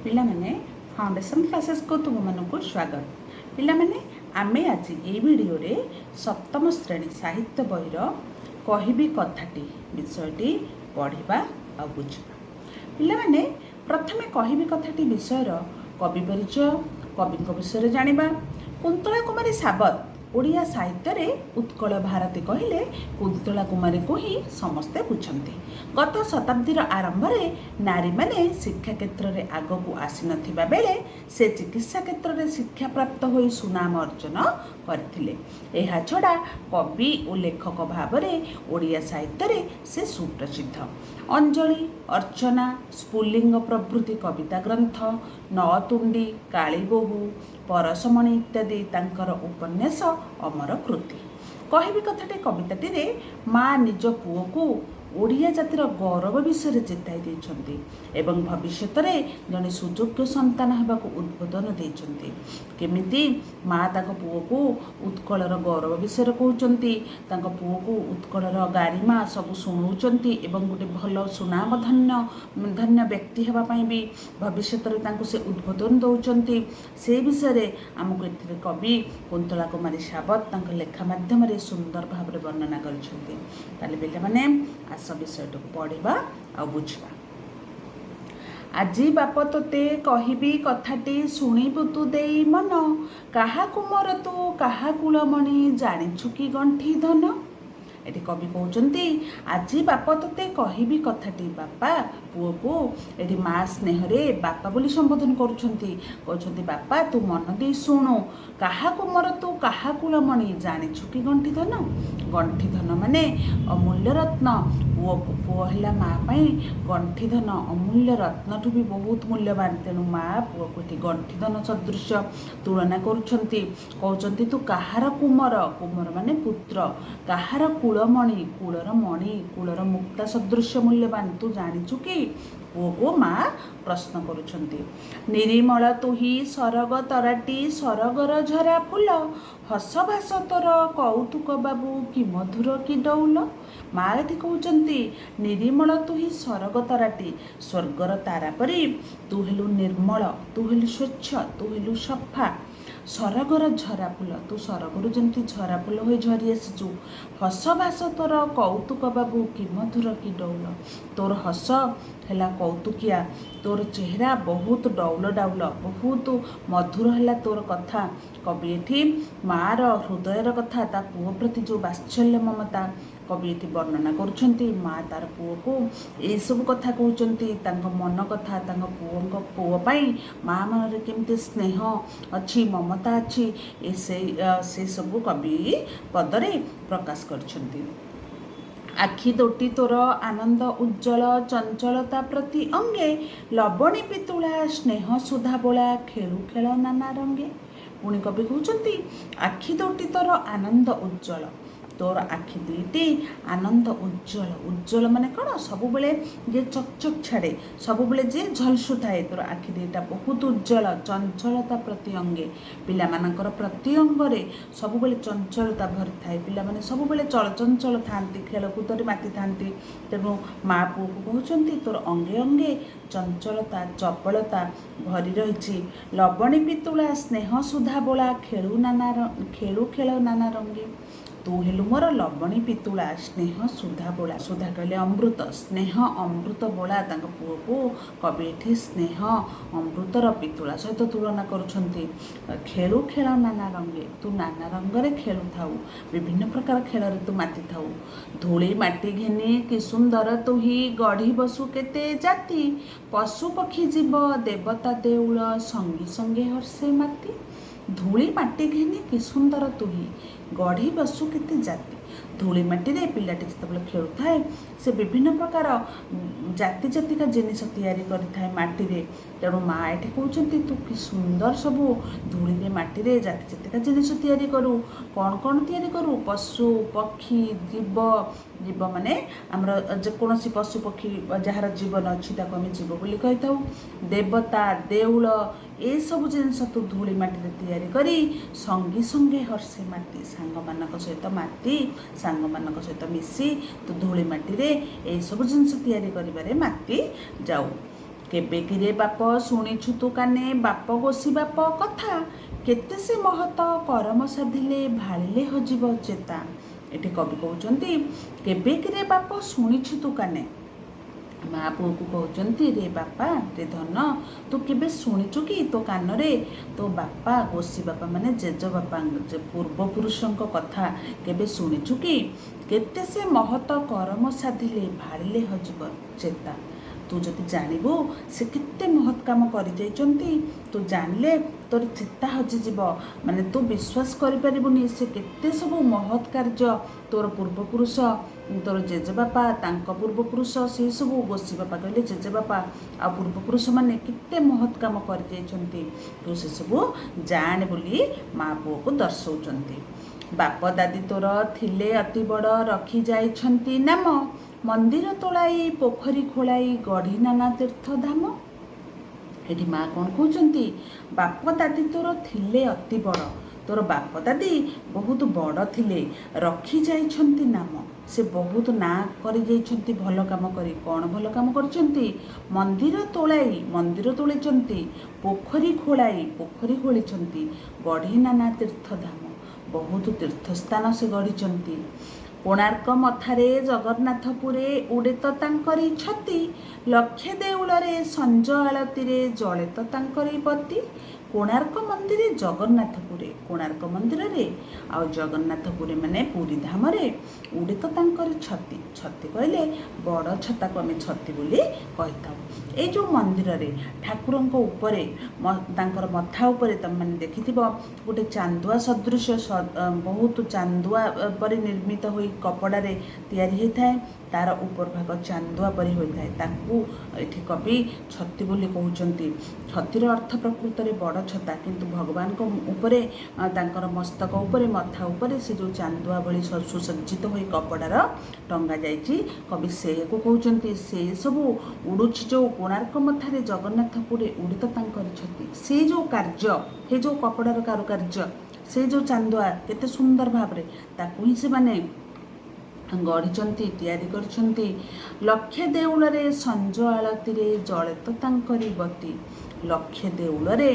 ପିଲାମାନେ, ଫାଉଣ୍ଡେସନ୍ କ୍ଲାସେସ୍କୁ ତୁମମାନଙ୍କୁ ସ୍ୱାଗତ। ପିଲାମାନେ, ଆମେ ଆଜି ଏଇ ଭିଡ଼ିଓରେ ସପ୍ତମ ଶ୍ରେଣୀ ସାହିତ୍ୟ ବହିର କହିବି କଥାଟି ବିଷୟଟି ପଢ଼ିବା ଆଉ ବୁଝିବା। ପିଲାମାନେ, ପ୍ରଥମେ କହିବି କଥାଟି ବିଷୟର କବି ପରିଚୟ, କବିଙ୍କ ବିଷୟରେ ଜାଣିବା। କୁନ୍ତଳା କୁମାରୀ ସାବତ। ଓଡ଼ିଆ ସାହିତ୍ୟରେ ଉତ୍କଳ ଭାରତୀ କହିଲେ କୁନ୍ତଳା କୁମାରୀଙ୍କୁ ହିଁ ସମସ୍ତେ ବୁଝନ୍ତି। ଗତ ଶତାବ୍ଦୀର ଆରମ୍ଭରେ ନାରୀମାନେ ଶିକ୍ଷା କ୍ଷେତ୍ରରେ ଆଗକୁ ଆସିନଥିବା ବେଳେ ସେ ଚିକିତ୍ସା କ୍ଷେତ୍ରରେ ଶିକ୍ଷାପ୍ରାପ୍ତ ହୋଇ ସୁନାମ ଅର୍ଜନ କରିଥିଲେ। ଏହା ଛଡ଼ା କବି ଓ ଲେଖକ ଭାବରେ ଓଡ଼ିଆ ସାହିତ୍ୟରେ ସେ ସୁପ୍ରସିଦ୍ଧ। ଅଞ୍ଜଳି, ଅର୍ଚ୍ଚନା, ସ୍ଫୁଲିଙ୍ଗ ପ୍ରଭୃତି କବିତା ଗ୍ରନ୍ଥ, ନଅତୁଣ୍ଡି, କାଳୀବୋହୂ, ପରଶମଣି ଇତ୍ୟାଦି ତାଙ୍କର ଉପନ୍ୟାସ ଅମର କୃତି। କହିବି କଥାଟି କବିତାଟିରେ ମା ନିଜ ପୁଅକୁ ଓଡ଼ିଆ ଜାତିର ଗୌରବ ବିଷୟରେ ଚେତାଇ ଦେଇଛନ୍ତି ଏବଂ ଭବିଷ୍ୟତରେ ଜଣେ ସୁଯୋଗ୍ୟ ସନ୍ତାନ ହେବାକୁ ଉଦ୍ବୋଧନ ଦେଇଛନ୍ତି। କେମିତି ମା ତାଙ୍କ ପୁଅକୁ ଉତ୍କଳର ଗୌରବ ବିଷୟରେ କହୁଛନ୍ତି, ତାଙ୍କ ପୁଅକୁ ଉତ୍କଳର ଗାରିମା ସବୁ ଶୁଣଉଛନ୍ତି ଏବଂ ଗୋଟେ ଭଲ ସୁନାମ ଧନ୍ୟ ଧନ୍ୟ ବ୍ୟକ୍ତି ହେବା ପାଇଁ ବି ଭବିଷ୍ୟତରେ ତାଙ୍କୁ ସେ ଉଦ୍ବୋଧନ ଦେଉଛନ୍ତି, ସେଇ ବିଷୟରେ ଆମକୁ ଏଥିରେ କବି କୁନ୍ତଳା କୁମାରୀ ସାବତ ତାଙ୍କ ଲେଖା ମାଧ୍ୟମରେ ସୁନ୍ଦର ଭାବରେ ବର୍ଣ୍ଣନା କରିଛନ୍ତି। ତାହେଲେ ପିଲାମାନେ, ଆସ ବିଷୟଟିକୁ ପଢ଼ିବା ଆଉ ବୁଝିବା। ଆଜି ବାପ ତୋତେ କହିବି କଥାଟି, ଶୁଣିବୁ ତୁ ଦେଇ ମନ। କାହା କୁମର ତୁ, କାହା କୁଳମଣି, ଜାଣିଛୁ କି ଗଣ୍ଠି ଧନ? ଏଠି କବି କହୁଛନ୍ତି, ଆଜି ବାପ ତୋତେ କହିବି କଥାଟି। ବାପା ପୁଅକୁ ଏଠି ମା ସ୍ନେହରେ ବାପା ବୋଲି ସମ୍ବୋଧନ କରୁଛନ୍ତି। କହୁଛନ୍ତି, ବାପା, ତୁ ମନ ଦେଇ ଶୁଣୁ। କାହା କୁମର ତୁ, କାହା କୁଳମଣି, ଜାଣିଛୁ କି ଗଣ୍ଠି ଧନ? ଗଣ୍ଠି ଧନ ମାନେ ଅମୂଲ୍ୟ ରତ୍ନ। ପୁଅକୁ, ପୁଅ ହେଲା ମା ପାଇଁ ଗଣ୍ଠି ଧନ, ଅମୂଲ୍ୟ ରତ୍ନଠୁ ବି ବହୁତ ମୂଲ୍ୟବାନ। ତେଣୁ ମା ପୁଅକୁ ଏଠି ଗଣ୍ଠି ଧନ ସଦୃଶ୍ୟ ତୁଳନା କରୁଛନ୍ତି। କହୁଛନ୍ତି, ତୁ କାହାର କୁମର? କୁମର ମାନେ ପୁତ୍ର। କାହାର କୁଳମଣି? କୁଳର ମଣି, କୁଳର ମୁକ୍ତା ସଦୃଶ୍ୟ ମୂଲ୍ୟବାନ, ତୁ ଜାଣିଛୁ କି? ପୁଅକୁ ମା ପ୍ରଶ୍ନ କରୁଛନ୍ତି। ନିରିମଳ ତୁହି ସରଗ ତରାଟି, ସରଗର ଝରା ଫୁଲ। ହସ ଭାସ ତୋର କୌତୁକ ବାବୁ, କି ମଧୁର କି ଡଉଲ। ମା ଏଠି କହୁଛନ୍ତି, ନିରିମଳ ତୁହି ସରଗ ତରାଟି, ସ୍ୱର୍ଗର ତାରା ପରି ତୁ ହେଲୁ ନିର୍ମଳ, ତୁ ହେଲୁ ସ୍ୱଚ୍ଛ, ତୁ ହେଲୁ ସଫା। ସରଗର ଝରା ଫୁଲ, ତୁ ସରଗରୁ ଯେମିତି ଝରା ଫୁଲ ହୋଇ ଝରି ଆସିଛୁ। ହସ ଭାସ ତୋର କୌତୁକ ବାବୁ, କି ମଧୁର କି ଡଉଲ। ତୋର ହସ ହେଲା କୌତୁକିଆ, ତୋର ଚେହେରା ବହୁତ ଡଉଲ ଡାଉଲ, ବହୁତ ମଧୁର ହେଲା ତୋର କଥା। କବି ଏଠି ମାର ହୃଦୟର କଥା, ତା ପୁଅ ପ୍ରତି ଯେଉଁ ବାତ୍ସଲ୍ୟ ମମତା କବି ଏଠି ବର୍ଣ୍ଣନା କରୁଛନ୍ତି। ମା ତାର ପୁଅକୁ ଏଇସବୁ କଥା କହୁଛନ୍ତି, ତାଙ୍କ ମନ କଥା, ତାଙ୍କ ପୁଅ ପାଇଁ ମା ମନରେ କେମିତି ସ୍ନେହ ଅଛି, ମମତା ଅଛି, ଏ ସେଇ ସେସବୁ କବି ପଦରେ ପ୍ରକାଶ କରିଛନ୍ତି। ଆଖି ଦୋଟି ତୋର ଆନନ୍ଦ ଉଜ୍ଜଳ, ଚଞ୍ଚଳତା ପ୍ରତି ଅଙ୍ଗେ। ଲବଣୀ ପିତୁଳା ସ୍ନେହ ସୁଧା ବୋଳା, ଖେଳୁ ଖେଳ ନାନା ରଙ୍ଗେ। ପୁଣି କବି କହୁଛନ୍ତି, ଆଖି ଦୋଟି ତୋର ଆନନ୍ଦ ଉଜ୍ଜଳ, ତୋର ଆଖି ଦୁଇଟି ଆନନ୍ଦ ଉଜ୍ଜଳ। ଉଜ୍ଜଳ ମାନେ କ'ଣ? ସବୁବେଳେ ଯିଏ ଚକଚକ୍ ଛାଡ଼େ, ସବୁବେଳେ ଯିଏ ଝଲସୁଥାଏ। ତୋର ଆଖି ଦୁଇଟା ବହୁତ ଉଜ୍ଜଳ। ଚଞ୍ଚଳତା ପ୍ରତି ଅଙ୍ଗେ, ପିଲାମାନଙ୍କର ପ୍ରତି ଅଙ୍ଗରେ ସବୁବେଳେ ଚଞ୍ଚଳତା ଭରିଥାଏ। ପିଲାମାନେ ସବୁବେଳେ ଚଳଚଞ୍ଚଳ ଥାନ୍ତି, ଖେଳକୁଦରେ ମାତିଥାନ୍ତି। ତେଣୁ ମା ପୁଅକୁ କହୁଛନ୍ତି, ତୋର ଅଙ୍ଗେ ଅଙ୍ଗେ ଚଞ୍ଚଳତା, ଚପଳତା ଭରି ରହିଛି। ଲବଣୀ ପିତୁଳା ସ୍ନେହ ସୁଧା ବୋଳା, ଖେଳୁ ଖେଳ ନାନା ରଙ୍ଗେ। ତୁ ହେଲୁ ମୋର ଲବଣୀ ପିତୁଳା, ସ୍ନେହ ସୁଧା ବୋଳା। ସୁଧା କହିଲେ ଅମୃତ, ସ୍ନେହ ଅମୃତ ବୋଳା। ତାଙ୍କ ପୁଅକୁ କବି ଏଠି ସ୍ନେହ ଅମୃତର ପିତୁଳା ସହିତ ତୁଳନା କରୁଛନ୍ତି। ଖେଳୁ ଖେଳ ନାନା ରଙ୍ଗେ, ତୁ ନାନା ରଙ୍ଗରେ ଖେଳୁଥାଉ, ବିଭିନ୍ନ ପ୍ରକାର ଖେଳରେ ତୁ ମାତିଥାଉ। ଧୂଳି ମାଟି ଘେନି କି ସୁନ୍ଦର ତୁହି ଗଢ଼ି ବସୁ କେତେ ଜାତି। ପଶୁ ପକ୍ଷୀ ଜୀବ ଦେବତା ଦେଉଳ, ସଙ୍ଗେ ସଙ୍ଗେ ହର୍ଷେ ମାତି। ଧୂଳି ମାଟି ଘେନି କି ସୁନ୍ଦର ତୁହି ଗଢ଼ି ବସୁ କେତେ ଜାତି। ଧୂଳି ମାଟିରେ ପିଲାଟି ଯେତେବେଳେ ଖେଳୁଥାଏ, ସେ ବିଭିନ୍ନ ପ୍ରକାର ଜାତି ଜାତିକା ଜିନିଷ ତିଆରି କରିଥାଏ ମାଟିରେ। ତେଣୁ ମା ଏଠି କହୁଛନ୍ତି, ତୁ କି ସୁନ୍ଦର ସବୁ ଧୂଳିରେ ମାଟିରେ ଜାତି ଜାତିକା ଜିନିଷ ତିଆରି କରୁ। କ'ଣ କ'ଣ ତିଆରି କରୁ? ପଶୁ ପକ୍ଷୀ ଜୀବ। ଜୀବ ମାନେ ଆମର ଯେକୌଣସି ପଶୁ ପକ୍ଷୀ ଯାହାର ଜୀବନ ଅଛି, ତାକୁ ଆମେ ଜୀବ ବୋଲି କହିଥାଉ। ଦେବତା, ଦେଉଳ, ଏସବୁ ଜିନିଷ ତୁ ଧୂଳି ମାଟିରେ ତିଆରି କରି ସଙ୍ଗେ ସଙ୍ଗେ ହର୍ଷେ ମାତି, ସାଙ୍ଗମାନଙ୍କ ସହିତ ମାତି, ସାଙ୍ଗମାନଙ୍କ ସହିତ ମିଶି ତୁ ଧୂଳି ମାଟିରେ ଏଇସବୁ ଜିନିଷ ତିଆରି କରିବାରେ ମାତି ଯାଉ। କେବେ କିରେ ବାପ ଶୁଣିଛୁ ତୁ କାନେ ବାପ ଗୋସି ବାପ କଥା, କେତେ ସେ ମହତ କରମ ସାଧିଲେ ଭାଳିଲେ ହଜିବ ଚେତା। ଏଠି କବି କହୁଛନ୍ତି, କେବେ କିରେ ବାପ ଶୁଣିଛୁ ତୁ କାନେ, ମା ପୁଅକୁ କହୁଛନ୍ତି, ରେ ବାପା, ରେ ଧନ, ତୁ କେବେ ଶୁଣିଛୁ କି ତୋ କାନରେ ତୋ ବାପା ଗୋସି ବାପା ମାନେ ଜେଜ ବାପା, ପୂର୍ବପୁରୁଷଙ୍କ କଥା କେବେ ଶୁଣିଛୁ କି? କେତେ ସେ ମହତ କରମ ସାଧିଲେ ଭାଳିଲେ ହଜିବ ଚେତା। ତୁ ଯଦି ଜାଣିବୁ ସେ କେତେ ମହତ କାମ କରିଯାଇଛନ୍ତି, ତୁ ଜାଣିଲେ ତୋର ଚେତା ହଜିଯିବ, ମାନେ ତୁ ବିଶ୍ୱାସ କରିପାରିବୁନି ସେ କେତେ ସବୁ ମହତ କାର୍ଯ୍ୟ ତୋର ପୂର୍ବପୁରୁଷ, ତୋର ଜେଜେବାପା, ତାଙ୍କ ପୂର୍ବପୁରୁଷ, ସେସବୁ ଗୋସି ବାପା କହିଲେ ଜେଜେବାପା ଆଉ ପୂର୍ବପୁରୁଷମାନେ କେତେ ମହତ କାମ କରିଯାଇଛନ୍ତି, ତୁ ସେସବୁ ଜାଣେ ବୋଲି ମା ପୁଅକୁ ଦର୍ଶାଉଛନ୍ତି। ବାପ ଦାଦି ତୋର ଥିଲେ ଅତି ବଡ଼, ରଖି ଯାଇଛନ୍ତି ନାମ, ମନ୍ଦିର ତୋଳାଇ ପୋଖରୀ ଖୋଳାଇ ଗଢ଼ି ନାନା ତୀର୍ଥ ଧାମ। ଏଠି ମା କ'ଣ କହୁଛନ୍ତି? ବାପ ଦାଦି ତୋର ଥିଲେ ଅତି ବଡ଼, ତୋର ବାପ ଦାଦି ବହୁତ ବଡ଼ ଥିଲେ, ରଖି ଯାଇଛନ୍ତି ନାମ, ସେ ବହୁତ ନାଁ କରିଯାଇଛନ୍ତି ଭଲ କାମ କରି। କ'ଣ ଭଲ କାମ କରିଛନ୍ତି? ମନ୍ଦିର ତୋଳାଇ, ମନ୍ଦିର ତୋଳିଛନ୍ତି, ପୋଖରୀ ଖୋଳାଇ, ପୋଖରୀ ଖୋଳିଛନ୍ତି, ଗଢ଼ି ନାନା ତୀର୍ଥଧାମ, ବହୁତ ତୀର୍ଥସ୍ଥାନ ସେ ଗଢ଼ିଛନ୍ତି। କୋଣାର୍କ ମଥାରେ ଜଗନ୍ନାଥପୁରେ ଉଡ଼େ ତ ତାଙ୍କରି ଛତି, ଲକ୍ଷେ ଦେଉଳରେ ସଞ୍ଜ ଆଳତିରେ ଜଳେ ତ ତାଙ୍କରି ବତୀ। କୋଣାର୍କ ମନ୍ଦିରେ ଜଗନ୍ନାଥପୁରେ, କୋଣାର୍କ ମନ୍ଦିରରେ ଆଉ ଜଗନ୍ନାଥପୁରେ ମାନେ ପୁରୀ ଧାମରେ ଉଡ଼େ ତ ତାଙ୍କରି ଛତି। ଛତି କହିଲେ ବଡ଼ ଛତାକୁ ଆମେ ଛତି ବୋଲି କହିଥାଉ। ଏଇ ଯେଉଁ ମନ୍ଦିରରେ ଠାକୁରଙ୍କ ଉପରେ, ତାଙ୍କର ମଥା ଉପରେ ତୁମେମାନେ ଦେଖିଥିବ ଗୋଟେ ଚାନ୍ଦୁଆ ସଦୃଶ, ବହୁତ ଚାନ୍ଦୁଆ ପରି ନିର୍ମିତ ହୋଇ କପଡ଼ାରେ ତିଆରି ହେଇଥାଏ, ତାର ଉପର ଭାଗ ଚାନ୍ଦୁଆ ପରି ହୋଇଥାଏ, ତାକୁ ଏଠି କବି ଛତି ବୋଲି କହୁଛନ୍ତି। ଛତିର ଅର୍ଥ ପ୍ରକୃତରେ ବଡ଼ ଛତା, କିନ୍ତୁ ଭଗବାନଙ୍କ ଉପରେ, ତାଙ୍କର ମସ୍ତକ ଉପରେ, ମଥା ଉପରେ ସେ ଯେଉଁ ଚାନ୍ଦୁଆ ଭଳି ସୁସଜ୍ଜିତ ହୋଇ କପଡ଼ାର ଟଙ୍ଗା ଯାଇଛି, କବି ସେଇଆକୁ କହୁଛନ୍ତି। ସେ ସବୁ ଉଡ଼ୁଛି ଯେଉଁ କୋଣାର୍କ ମଥାରେ ଜଗନ୍ନାଥପୁରେ ଉଡ଼େ ତ ତାଙ୍କର ଛତି, ସେ ଯେଉଁ କାର୍ଯ୍ୟ, ସେ ଯେଉଁ କପଡ଼ାର କାରୁକାର୍ଯ୍ୟ, ସେ ଯେଉଁ ଚାନ୍ଦୁଆ କେତେ ସୁନ୍ଦର ଭାବରେ ତାକୁ ହିଁ ସେମାନେ ଗଢ଼ିଛନ୍ତି, ତିଆରି କରିଛନ୍ତି। ଲକ୍ଷେ ଦେଉଳରେ ସଞ୍ଜ ଆଳତିରେ ଜଳେ ତ ତାଙ୍କରି ବତୀ। ଲକ୍ଷେ ଦେଉଳରେ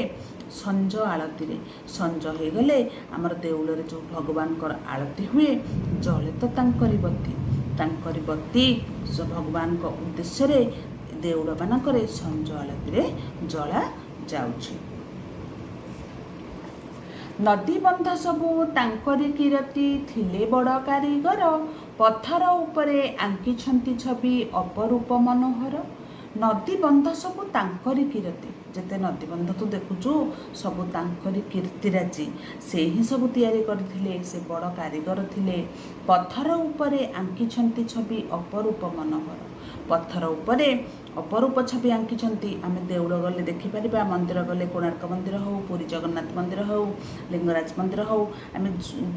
ସଞ୍ଜ ଆଳତିରେ, ସଞ୍ଜ ହେଇଗଲେ ଆମର ଦେଉଳରେ ଯେଉଁ ଭଗବାନଙ୍କର ଆଳତି ହୁଏ, ଜଳେ ତ ତାଙ୍କରି ବତୀ, ତାଙ୍କରି ବତୀ ଭଗବାନଙ୍କ ଉଦ୍ଦେଶ୍ୟରେ ଦେଉଳମାନଙ୍କରେ ସଞ୍ଜ ଆଳତିରେ ଜଳା ଯାଉଛି। ନଦୀବନ୍ଧ ସବୁ ତାଙ୍କରି କୀରତି, ଥିଲେ ବଡ଼ କାରିଗର, ପଥର ଉପରେ ଆଙ୍କିଛନ୍ତି ଛବି ଅପରୂପ ମନୋହର। ନଦୀବନ୍ଧ ସବୁ ତାଙ୍କରି କୀରତି, ଯେତେ ନଦୀବନ୍ଧ ତୁ ଦେଖୁଛୁ ସବୁ ତାଙ୍କରି କୀର୍ତ୍ତିରାଜି, ସେ ହିଁ ସବୁ ତିଆରି କରିଥିଲେ, ସେ ବଡ଼ କାରିଗର ଥିଲେ। ପଥର ଉପରେ ଆଙ୍କିଛନ୍ତି ଛବି ଅପରୂପ ମନୋହର, ପଥର ଉପରେ ଅପରୂପ ଛବି ଆଙ୍କିଛନ୍ତି। ଆମେ ଦେଉଳ ଗଲେ ଦେଖିପାରିବା, ମନ୍ଦିର ଗଲେ କୋଣାର୍କ ମନ୍ଦିର ହେଉ, ପୁରୀ ଜଗନ୍ନାଥ ମନ୍ଦିର ହେଉ, ଲିଙ୍ଗରାଜ ମନ୍ଦିର ହେଉ, ଆମେ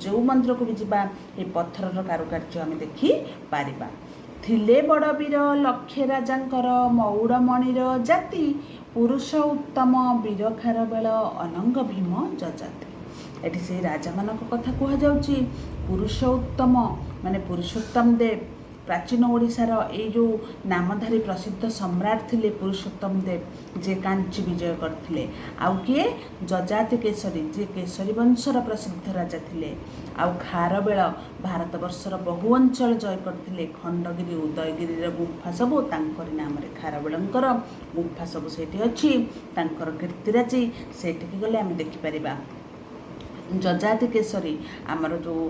ଯେଉଁ ମନ୍ଦିରକୁ ବି ଯିବା ଏ ପଥରର କାରୁକାର୍ଯ୍ୟ ଆମେ ଦେଖିପାରିବା। ଥିଲେ ବଡ଼ ବୀର ଲକ୍ଷେ ରାଜାଙ୍କର ମଉଡ଼ମଣିର ଜାତି, ପୁରୁଷ ଉତ୍ତମ ବୀର ଖାରବେଳ ଅନଙ୍ଗ ଭୀମ ଯଯାତି। ଏଠି ସେଇ ରାଜାମାନଙ୍କ କଥା କୁହାଯାଉଛି। ପୁରୁଷ ଉତ୍ତମ ମାନେ ପୁରୁଷୋତ୍ତମ ଦେବ, ପ୍ରାଚୀନ ଓଡ଼ିଶାର ଏଇ ଯେଉଁ ନାମଧାରୀ ପ୍ରସିଦ୍ଧ ସମ୍ରାଟ ଥିଲେ ପୁରୁଷୋତ୍ତମ ଦେବ, ଯିଏ କାଞ୍ଚି ବିଜୟ କରିଥିଲେ। ଆଉ କିଏ? ଯଯାତି କେଶରୀ, ଯିଏ କେଶରୀ ବଂଶର ପ୍ରସିଦ୍ଧ ରାଜା ଥିଲେ। ଆଉ ଖାରବେଳ ଭାରତବର୍ଷର ବହୁ ଅଞ୍ଚଳ ଜୟ କରିଥିଲେ। ଖଣ୍ଡଗିରି ଉଦୟଗିରିର ଗୁମ୍ଫା ସବୁ ତାଙ୍କରି ନାମରେ, ଖାରବେଳଙ୍କର ଗୁମ୍ଫା ସବୁ ସେଇଠି ଅଛି, ତାଙ୍କର କୀର୍ତ୍ତିରାଜି ସେଇଠିକି ଗଲେ ଆମେ ଦେଖିପାରିବା। ଯଯାତି କେଶରୀ ଆମର ଯେଉଁ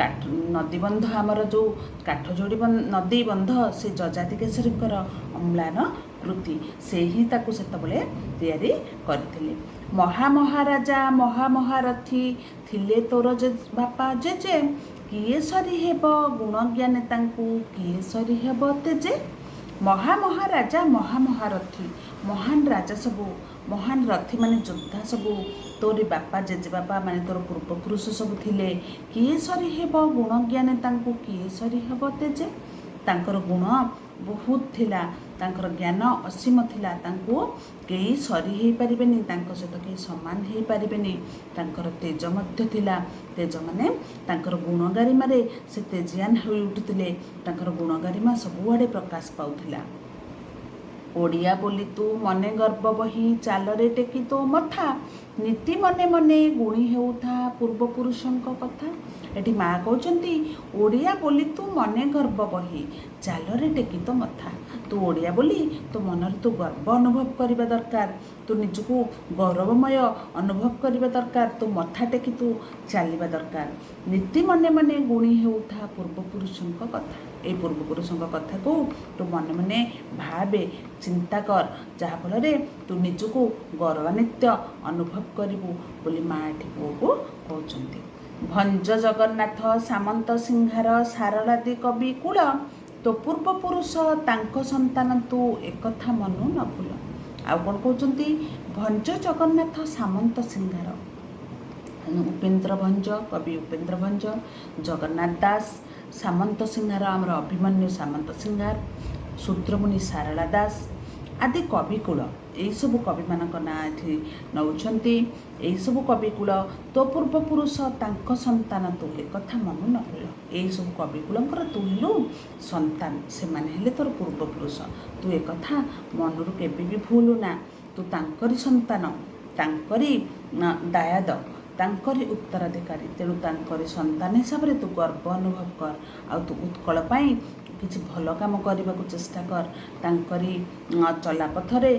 କାଠ ନଦୀବନ୍ଧ, ଆମର ଯେଉଁ କାଠଯୋଡ଼ି ନଦୀ ବନ୍ଧ, ସେ ଯଯାତି କେଶରୀଙ୍କର ଅମ୍ଳାନ କୃତି, ସେ ହିଁ ତାକୁ ସେତେବେଳେ ତିଆରି କରିଥିଲେ। ମହାମହାରାଜା ମହାମହାରଥୀ ଥିଲେ ତୋର ବାପା ଜେଜେ, କିଏ ସରି ହେବ ଗୁଣଜ୍ଞାନେ ତାଙ୍କୁ କିଏ ସରି ହେବ ତେଜେ। ମହାମହାରାଜା ମହାମହାରଥୀ, ମହାନ ରାଜା ସବୁ, ମହାନ ରଥୀ ମାନେ ଯୋଦ୍ଧା ସବୁ ତୋରି ବାପା ଜେଜେବାପା ମାନେ ତୋର ପୂର୍ବପୁରୁଷ ସବୁ ଥିଲେ। କିଏ ସରି ହେବ ଗୁଣଜ୍ଞାନେ ତାଙ୍କୁ କିଏ ସରି ହେବ ତେଜେ। ତାଙ୍କର ଗୁଣ ବହୁତ ଥିଲା, ତାଙ୍କର ଜ୍ଞାନ ଅସୀମ ଥିଲା, ତାଙ୍କୁ କେହି ସରି ହେଇପାରିବେନି, ତାଙ୍କ ସହିତ କେହି ସମାନ ହେଇପାରିବେନି। ତାଙ୍କର ତେଜ ମଧ୍ୟ ଥିଲା, ତେଜ ମାନେ ତାଙ୍କର ଗୁଣଗାରିମାରେ ସେ ତେଜିଆନ ହୋଇ ଉଠୁଥିଲେ, ତାଙ୍କର ଗୁଣଗାରିମା ସବୁଆଡ଼େ ପ୍ରକାଶ ପାଉଥିଲା। ଓଡ଼ିଆ ବୋଲି ତୁ ମନେ ଗର୍ବ ବହି, ଚାଲରେ ଟେକି ତୋ ମଥା, ନିତି ମନେ ମନେ ଗୁଣି ହେଉଥା ପୂର୍ବପୁରୁଷଙ୍କ କଥା। ଏଠି ମା କହୁଛନ୍ତି, ଓଡ଼ିଆ ବୋଲି ତୁ ମନେ ଗର୍ବ ବହି, ଚାଲରେ ଟେକି ତୋ ମଥା। ତୁ ଓଡ଼ିଆ ବୋଲି ତୋ ମନରେ ତୁ ଗର୍ବ ଅନୁଭବ କରିବା ଦରକାର। ତୁ ନିଜକୁ ଗୌରବମୟ ଅନୁଭବ କରିବା ଦରକାର। ତୁ ମଥା ଟେକି ତୁ ଚାଲିବା ଦରକାର। ନିତି ମନେ ମନେ ଗୁଣି ହେଉଥା ପୂର୍ବପୁରୁଷଙ୍କ କଥା। ଏଇ ପୂର୍ବପୁରୁଷଙ୍କ କଥାକୁ ତୁ ମନେ ମନେ ଭାବେ, ଚିନ୍ତା କର, ଯାହାଫଳରେ ତୁ ନିଜକୁ ଗୌରବାନ୍ୱିତ ଅନୁଭବ କରିବୁ ବୋଲି ମା ଏଠି ପୁଅକୁ କହୁଛନ୍ତି। ଭଞ୍ଜ, ଜଗନ୍ନାଥ, ସାମନ୍ତ ସିଂହାର, ସାରଳାଦି କବି କୂଳ, ତୋ ପୂର୍ବପୁରୁଷ ତାଙ୍କ ସନ୍ତାନ ତୁ, ଏକଥା ମନୁ ନ ଭୁଲ। ଆଉ କ'ଣ କହୁଛନ୍ତି? ଭଞ୍ଜ, ଜଗନ୍ନାଥ, ସାମନ୍ତ ସିଂହାର, ଉପେନ୍ଦ୍ର ଭଞ୍ଜ, କବି ଉପେନ୍ଦ୍ର ଭଞ୍ଜ, ଜଗନ୍ନାଥ ଦାସ, ସାମନ୍ତ ସିଂହାର ଆମର ଅଭିମନ୍ୟୁ ସାମନ୍ତ ସିଂହାର, ଶୂଦ୍ରମୁନି ସାରଳା ଦାସ ଆଦି କବିକୁଳ, ଏଇସବୁ କବିମାନଙ୍କ ନାଁ ଏଠି ନେଉଛନ୍ତି। ଏଇସବୁ କବିକୁଳ, ତୋ ପୂର୍ବପୁରୁଷ ତାଙ୍କ ସନ୍ତାନ ତୁ, ଏକଥା ମନୁ ନ ଭୁଲ। ଏଇସବୁ କବିକୁଳଙ୍କର ତୁ ହେଲୁ ସନ୍ତାନ, ସେମାନେ ହେଲେ ତୋର ପୂର୍ବପୁରୁଷ। ତୁ ଏକଥା ମନରୁ କେବେ ବି ଭୁଲୁ ନା। ତୁ ତାଙ୍କରି ସନ୍ତାନ, ତାଙ୍କରି ଦାୟାଦ, ତାଙ୍କରି ଉତ୍ତରାଧିକାରୀ। ତେଣୁ ତାଙ୍କରି ସନ୍ତାନ ହିସାବରେ ତୁ ଗର୍ବ ଅନୁଭବ କର ଆଉ ତୁ ଉତ୍କଳ ପାଇଁ କିଛି ଭଲ କାମ କରିବାକୁ ଚେଷ୍ଟା କର। ତାଙ୍କରି ଚଲାପଥରେ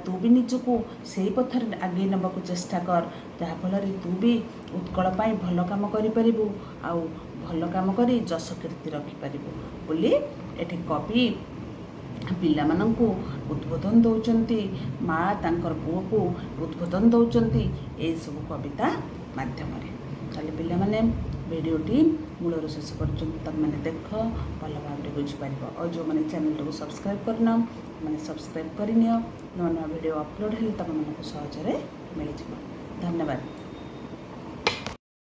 ତୁ ବି ନିଜକୁ ସେଇ ପଥରେ ଆଗେଇ ନେବାକୁ ଚେଷ୍ଟା କର, ଯାହାଫଳରେ ତୁ ବି ଉତ୍କଳ ପାଇଁ ଭଲ କାମ କରିପାରିବୁ ଆଉ ଭଲ କାମ କରି ଯଶ କୀର୍ତ୍ତି ରଖିପାରିବୁ ବୋଲି ଏଠି କବି ପିଲାମାନଙ୍କୁ ଉଦ୍ବୋଧନ ଦେଉଛନ୍ତି। ମା ତାଙ୍କର ପୁଅକୁ ଉଦ୍ବୋଧନ ଦେଉଛନ୍ତି ଏଇସବୁ କବିତା ମାଧ୍ୟମରେ। ତାହେଲେ ପିଲାମାନେ, ଭିଡ଼ିଓଟି ମୂଳରୁ ଶେଷ ପର୍ଯ୍ୟନ୍ତ ତୁମେମାନେ ଦେଖ, ଭଲ ଭାବରେ ବୁଝିପାରିବ। ଆଉ ଯେଉଁମାନେ ଚ୍ୟାନେଲଟାକୁ ସବସ୍କ୍ରାଇବ୍ କରିନ, ମାନେ ସବସ୍କ୍ରାଇବ୍ କରିନିଅ। ନୂଆ ନୂଆ ଭିଡ଼ିଓ ଅପଲୋଡ଼ ହେଲେ ତୁମମାନଙ୍କୁ ସହଜରେ ମିଳିଯିବ। ଧନ୍ୟବାଦ।